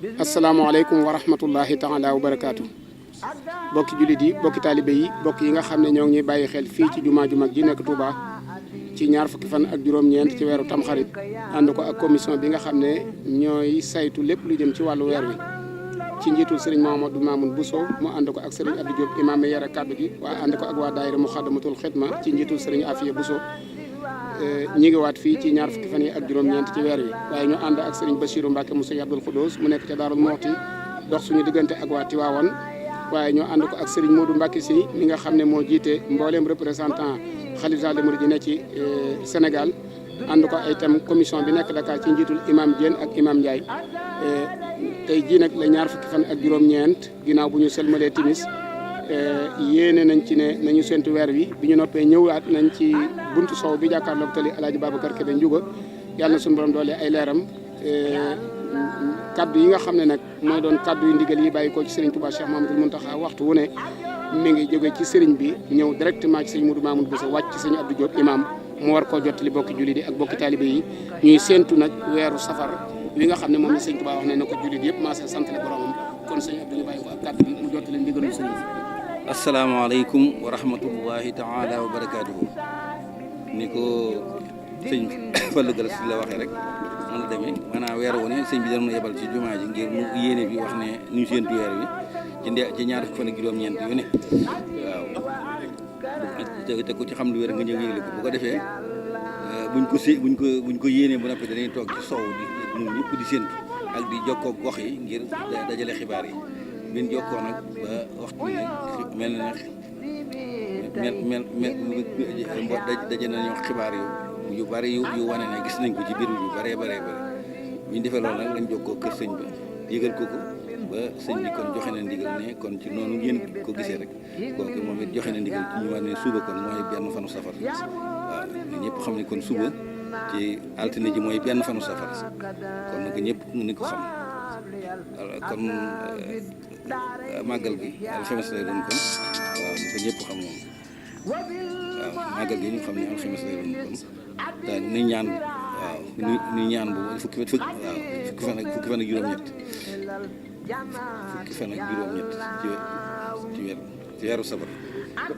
asalaamaaleykum wa rahmatullahi taala wa barakaatu. bokki jullit yi bokki taalibe yi bokk yi nga xam ne ñoo ngi ñuy bàyyi xel fii ci jumaa ju mag ji nekk Touba ci ñaar fukki fan ak juróom-ñeent ci weeru tamxarit ànd ko ak commission bi nga xam ne ñooy saytu lépp lu jëm ci wàllu weer wi ci njiitul Serigne Mamadou Mamoun Bousso mu ànd ko ak Serigne Abdou Diop imaam mi yara kaddu gi waaye ànd ko ak waa daayira Muxaddamatul Xidma ci njiitul Serigne Afiya Bousso ñi ngi waat fii ci ñaar fukki fan yi ak juróom-ñeent ci weer wi waaye ñu ànd ak Serigne Bassirou Mbacke mu Serigne Abdoul Khoudous mu nekk ca Daarul Moxti dox suñu diggante ak waa Tiwaawan waaye ñoo ànd ko ak Serigne Modou Mbacke si mi nga xam ne moo jiite mbooleem représentant xalifa général des mourides yi ne ci Sénégal ànd ko ay itam commission bi nekk Dakar ci njiitul imam Diène ak imam Ndiaye tey jii nag la ñaar fukki fan ak juróom-ñeent ginnaaw bu ñu selmalee timis yéene nañ ci ne nañu séntu weer wi bi ñu noppee ñëwaat nañ ci buntu sow bi jàkkaarloog tali Alaaji Babacar Kébé Ndiouga yàlla na suñu borom doole ay leeram kaddu yi nga xam ne nag mooy doon kaddu yu ndigal yi bàyyi ko ci Serigne Touba Cheikh Mamadou Mountakha waxtu wu ne mi ngi jóge ci Serigne bi ñëw directement ci Serigne Modou Mamoun Bousso wàcc ci Serigne Abdou Diop imam mu war koo jottali bokki jullit yi ak bokki taalibe yi ñuy séntu nag weeru safar wi nga xam ne moom la Serigne Touba wax ne na ko jullit yëpp maa sant la boromam kon Serigne Abdou ñu bàyyi ko ak kaddu bi mu jottali ndigalu Serigne bi. asalaamaaleykum wa rahmatullahi taala wa barakaatuhu ni ko sëñ Fallou Gallas la waxee rek noonu la demee maanaam weer wu ne sëñ bi dana yebal ci jumaa ji ngir mu yéene bi wax ne ñu séentu weer wi ci ñaar fukki fan ak juróom-ñeent yu ne waaw te ku ci xam lu wér nga ñëw yégle ko bu ko defee buñ ko yéenee ba noppi dañuy toog ci sow di ñun ñëpp di séentu ak di jokkoo gox yi ngir dajale xibaar yi bin jokkoo nag ba waxtu bi nag mel na daje nañu xibaar yu bari yu wane ne gis nañ ko ci biir yu bëree bëree bëri bi ñu defee loolu nag lañ jokkoo kër sëñ ba yëgal ko ba sëñ bi kon joxe na ndigal ne kon ci noonu ngeen ko gisee rek kooku moom it joxe na ndigal ci ñu wax ne suba kon mooy benn fanu safar waaw ñëpp xam ne kon suba ci altine ji mooy benn fanu safar kon nag ñëpp ni ko xam kon màggal gi alxames lay doon kon waaw ni ko ñëpp xam moom waaw màggal gi ñu xam ne alxames lay doon kon daal ni ñaan waaw ni ñaan bu fukki fan ak juróom-ñett ci weeru sabar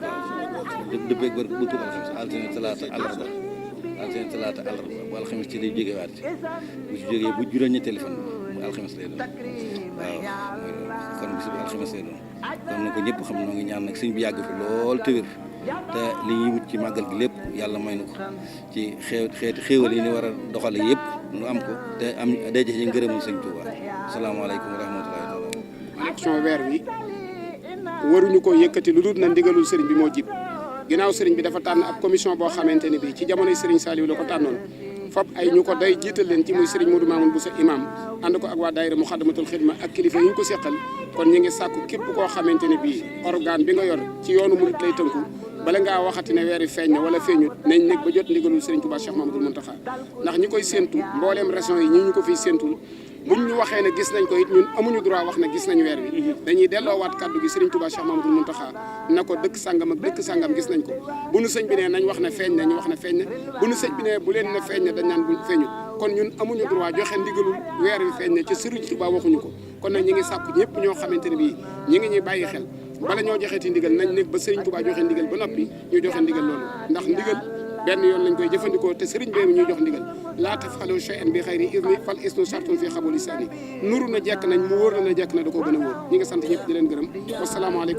waaw dëppee ba bëtu alxames altine talaata àllarba bu alxames ci lay jógewaat bu ci jógee bu juróom-ñetteelu fan mu alxames lay doon waaw kon bis bu alxames lay doon kon na ko ñëpp xam noo ngi ñaan nag sëñ bi yàgg fi lool te wér te li ñuy wut ci màggal gi lépp yàlla may na ko ci xeeti xéewal yi ni war a doxale yëpp nu am ko te am daje ci ngërëmul sëñ Touba asalaamaaleykum wa rahmatullahi taala. élection weer wi waruñu ko yëkkati lu dul na ndigalul sëriñ bi moo jib ginnaaw sëriñ bi dafa tànn ab commission boo xamante ne bii ci jamonoy sëriñ Saliou la ko tànnoon fop ay ñu ko day jiital leen ci muy sëriñ Modou Mamoun Bousso imam ànd ko ak waa daayira Muxaddamatul Xidma ak kilifa yi ñu ko seqal kon ñu ngi sàkku képp koo xamante ne bii organe bi nga yor ci yoonu murid lay tënku bala ngaa waxati ne weer yi feeñ na wala feeñut nañ nekk ba jot ndigalul Serigne Touba Cheikh Mamadou Mountakha ndax ñi koy séentu mbooleem région yi ñu ko fiy séentul buñ ñu waxee ne gis nañ ko it ñun amuñu droit wax ne gis nañ weer wi dañuy delloowaat kaddu gi Serigne Touba Cheikh Mamadou Mountakha na ko dëkk sàngam ak dëkk sàngam gis nañ ko bu nu sëñ bi ne nañ wax ne feeñ na ñu wax ne feeñ na bu nu sëñ bi ne bu leen ne feeñ na dañ naan buñ feeñut kon ñun amuñu droit joxe ndigalul weer wi feeñ na ci Serigne Touba waxuñu ko kon nag ñi ngi sàkku ñëpp ñoo xamante ne bii ñi ngi ñuy bàyyi xel bala ñoo joxeeti ndigal nañ nekk ba Serigne Touba joxe ndigal ba noppi ñu joxe ndigal loolu ndax ndigal benn yoon lañ koy jëfandikoo te Serigne bee ñuy jox ndigal laa taf'alu shay'an bi xayri izni fal isnu shartun fi xabuli sani nuru na jekk nañ mu wóor la na jekk na da koo gën a wóor ñi nga sant ñëpp di leen gërëm wasalaamaaleykum